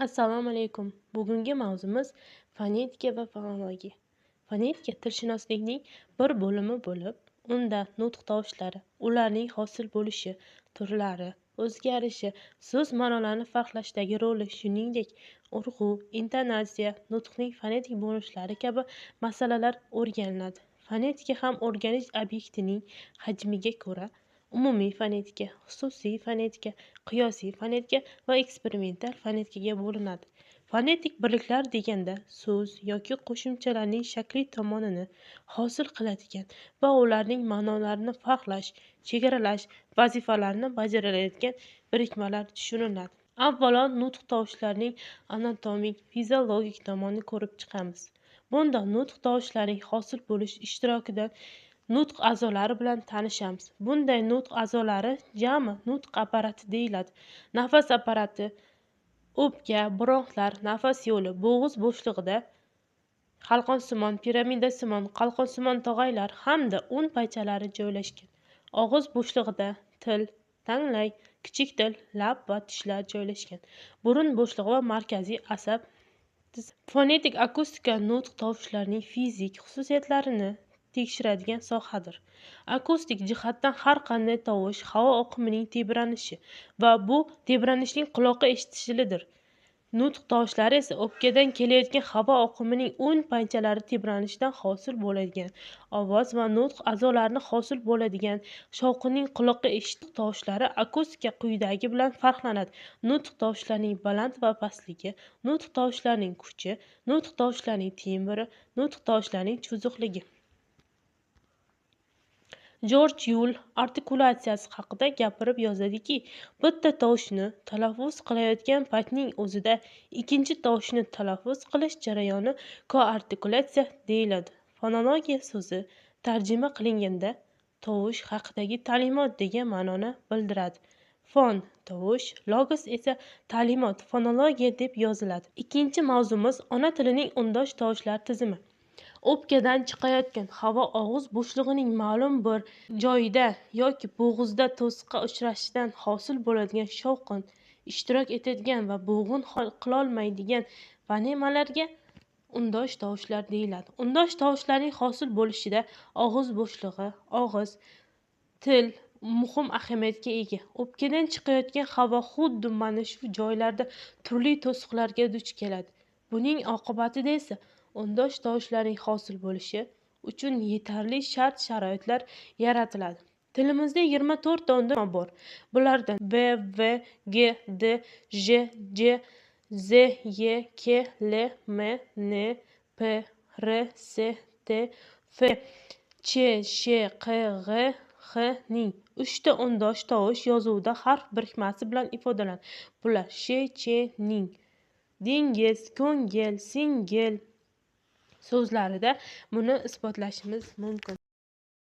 Assalomu alaykum. Bugungi mavzumiz fonetika va fonologiya. Fonetika tilshunoslikning bir bo'limi bo'lib, unda nutq tovushlari, ularning hosil bo'lishi, turlari, o'zgarishi, so'z ma'nolarini farqlashdagi roli, shuningdek, urg'u, intonatsiya, nutqning fonetik bo'lishlari kabi masalalar o'rganiladi. Fonetika ham o'rganish obyektining hajmiga ko'ra umumiy fonetika, xususiy fonetika, qiyosiy fonetika va eksperimental fonetikaga bo'linadi. Fonetik birliklar deganda so'z yoki qo'shimchalarning shakliy tomonini hosil qiladigan va ularning ma'nolarini farqlash, chegaralash vazifalarini bajarayotgan birikmalar tushuniladi. Avvalo nutq tovushlarining anatomik, fiziologik tomonini ko'rib chiqamiz. Bunda nutq tovushlarining hosil bo'lish ishtirokidan nutq a'zolari bilan tanishamiz. Bunday nutq a'zolari jami nutq apparati deyiladi. Nafas apparati, o'pka, bronxlar, nafas yo'li, bo'g'iz bo'shlig'ida qalqonsimon, piramidasimon, qalqonsimon tog'aylar hamda un paychalari joylashgan. Og'iz bo'shlig'ida til, tanglay, kichik til, lab va tishlar joylashgan. Burun bo'shlig'i va markaziy asab. Fonetik akustika nutq tovushlarining fizik xususiyatlarini tekshiradigan sohadir. Akustik jihatdan har qanday tovush havo oqimining tebranishi va bu tebranishning quloqqa eshitishilidir. Nutq tovushlari esa o'pkadan kelayotgan havo oqimining o'ng panchalari tebranishidan hosil bo'ladigan ovoz va nutq a'zolarini hosil bo'ladigan shovqinning quloqqa eshitish tovushlari akustika quyidagi bilan farqlanadi. Nutq tovushlarining baland va pastligi, nutq tovushlarining kuchi, nutq tovushlarining tembri, nutq tovushlarining cho'ziqligi. Jorj Yul artikulyatsiyasi haqida gapirib yozadiki, bitta tovushni talaffuz qilayotgan paytning o'zida ikkinchi tovushni talaffuz qilish jarayoni koartikulyatsiya deyiladi. Fonologiya so'zi tarjima qilinganda tovush haqidagi ta'limot degan ma'noni bildiradi. Fon tovush, logos esa ta'limot, fonologiya deb yoziladi. Ikkinchi mavzumiz ona tilining undosh tovushlar tizimi. O'pkadan chiqayotgan havo og'iz bo'shlig'ining ma'lum bir joyida yoki bo'g'izda to'siqqa uchrashidan hosil bo'ladigan shovqin ishtirok etadigan va bo'g'in qilolmaydigan fonemalarga undosh tovushlar deyiladi. Undosh tovushlarning hosil bo'lishida og'iz bo'shlig'i, og'iz, til muhim ahamiyatga ega. O'pkadan chiqayotgan havo xuddi mana shu joylarda turli to'siqlarga duch keladi. Buning oqibatida esa undosh tovushlarning hosil bo'lishi uchun yetarli shart-sharoitlar yaratiladi. Tilimizda 24 ta undosh bor. Bulardan B, V, G, D, J, J, Z, Y, K, L, M, N, P, R, S, T, F, Ch, Sh, Q, G, X ning 3 ta undosh tovush yozuvda harf birikmasi bilan ifodalanadi. Bular sh, ch, ning, dengiz, ko'ngil, singil so'zlarida buni isbotlashimiz mumkin.